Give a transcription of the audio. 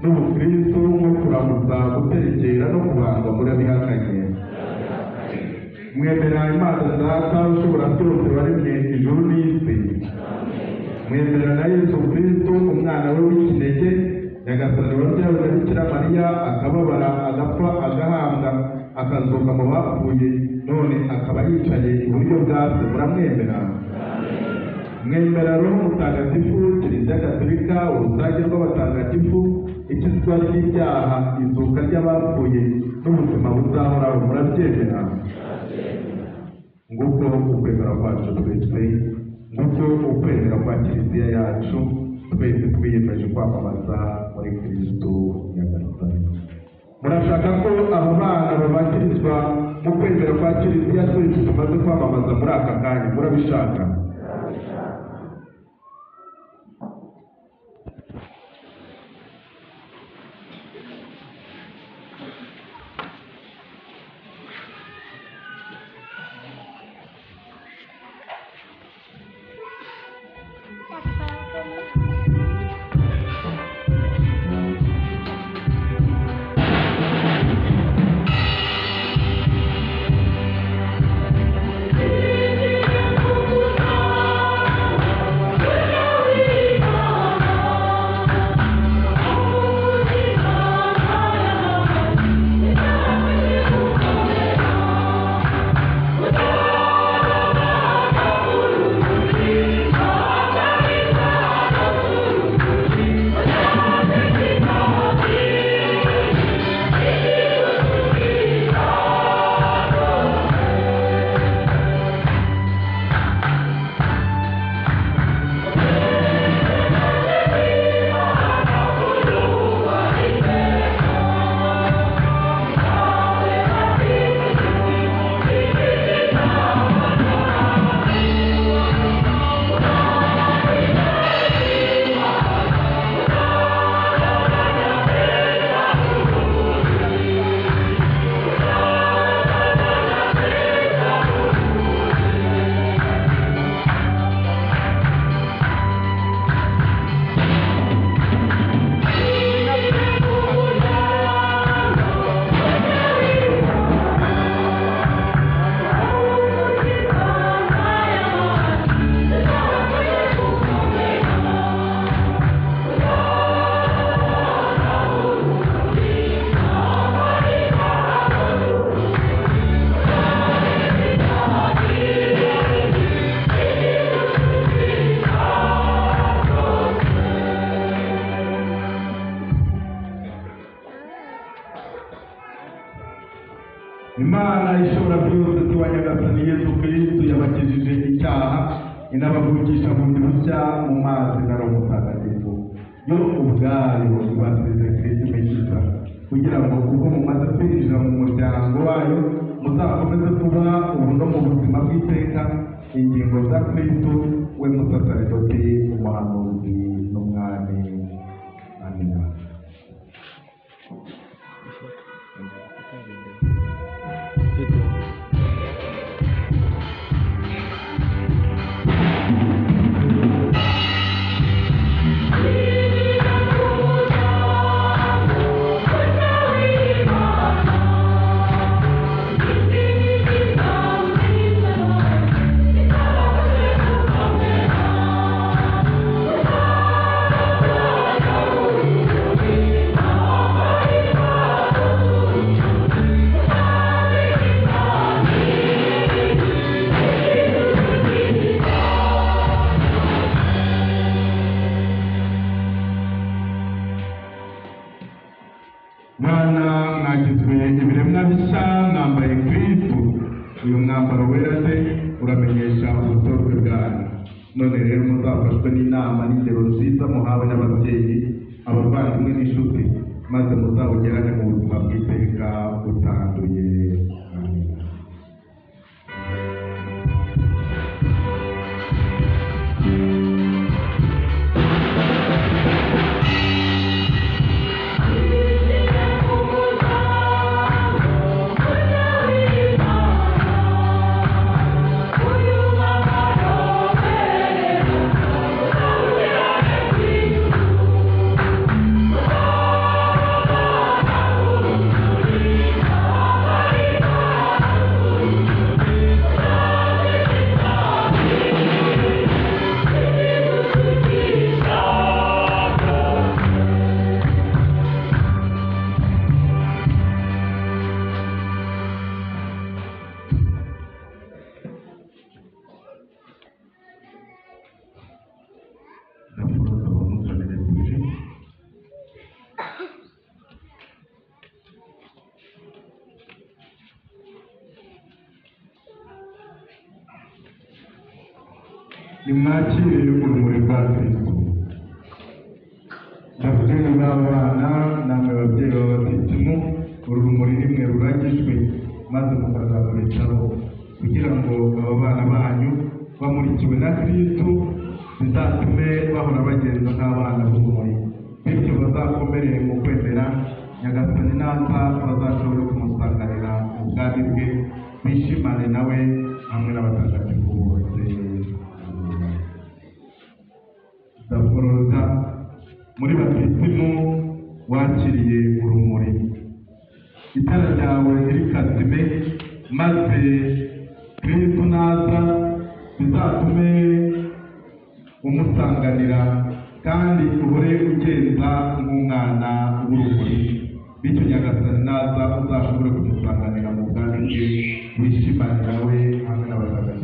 N'ubukristu nko kuramutsa, guterekera no kubandwa murabihakanye? Mwemera Imana Data ushobora byose waremye ijuru n'isi? Mwemera na Yesu Kristo umwana we w'ikinege, Nyagasani, wabyawe na Bikira Mariya, akababara, agapfa, agahambwa, akazuka mu bapfuye, none akaba yicaye iburyo bwa Se? Muramwemera? Mwemera Roho Mutagatifu, Kiliziya Gatolika, urusange rw'abatagatifu, ikizwa ry'ibyaha, izuka ry'abapfuye n'ubuzima buzahoraho? Murabyemera? Nguko ukwemera kwacu twese, nguko ukwemera kwa Kiliziya yacu. Twese twiyemeje kwamamaza muri Kristo Nyagasani. Murashaka ko aba bana babatirizwa mu kwemera kwa Kiliziya twese tumaze kwamamaza muri aka kanya? Murabishaka? Imana ishobora byose, Se wa Nyagasani Yesu Kristu, yabakijije icyaha, inabavukisha bundi bushya mu mazi na Roho Mutagatifu, yo ubwayo ibasize Kristu imigisha, kugira ngo ubwo mumaze kwinjira mu muryango wayo muzakomeze kuba ubu no mu buzima bw'iteka ingingo za Kristu, we musasaridoti, umuhanuzi n'umwami. Amina. Video. Mwana, mwagizwe ibiremwa bishya, mwambaye Kristu. Uyu mwambaro wera se uramenyesha ubutorwe bwanyu. None rero muzafashwe n'inama n'ingero nziza muhawe n'ababyeyi, abavandimwe n'inshuti, maze muzawugerane mu buzima bw'iteka butanduye. Amen. Nimwakire urumuri rwa Kristo. Babyeyi b'abana, namwe babyeyi b'abatisimu, uru rumuri nimwe ruragijwe maze mukazamurikaho kugira ngo aba bana banyu bamurikiwe na Kristo bizatume bahora bagenza nk'abana b'urumuri, bityo bazakomere mu kwemera. Nyagasani naza bazashobore kumusanganira mu bwami bwe, bishimane nawe hamwe n'abatagatifu bose. Daforoza, muri batisimu wakiriye urumuri, itara ryawe ntirikazime, maze Kristo naza bizatume umusanganira kandi uhore ugenza nk'umwana w'urumuri, bityo Nyagasani naza uzashobore kumusanganira mu bwami bwe, wishimane nawe hamwe n'abatagatifu.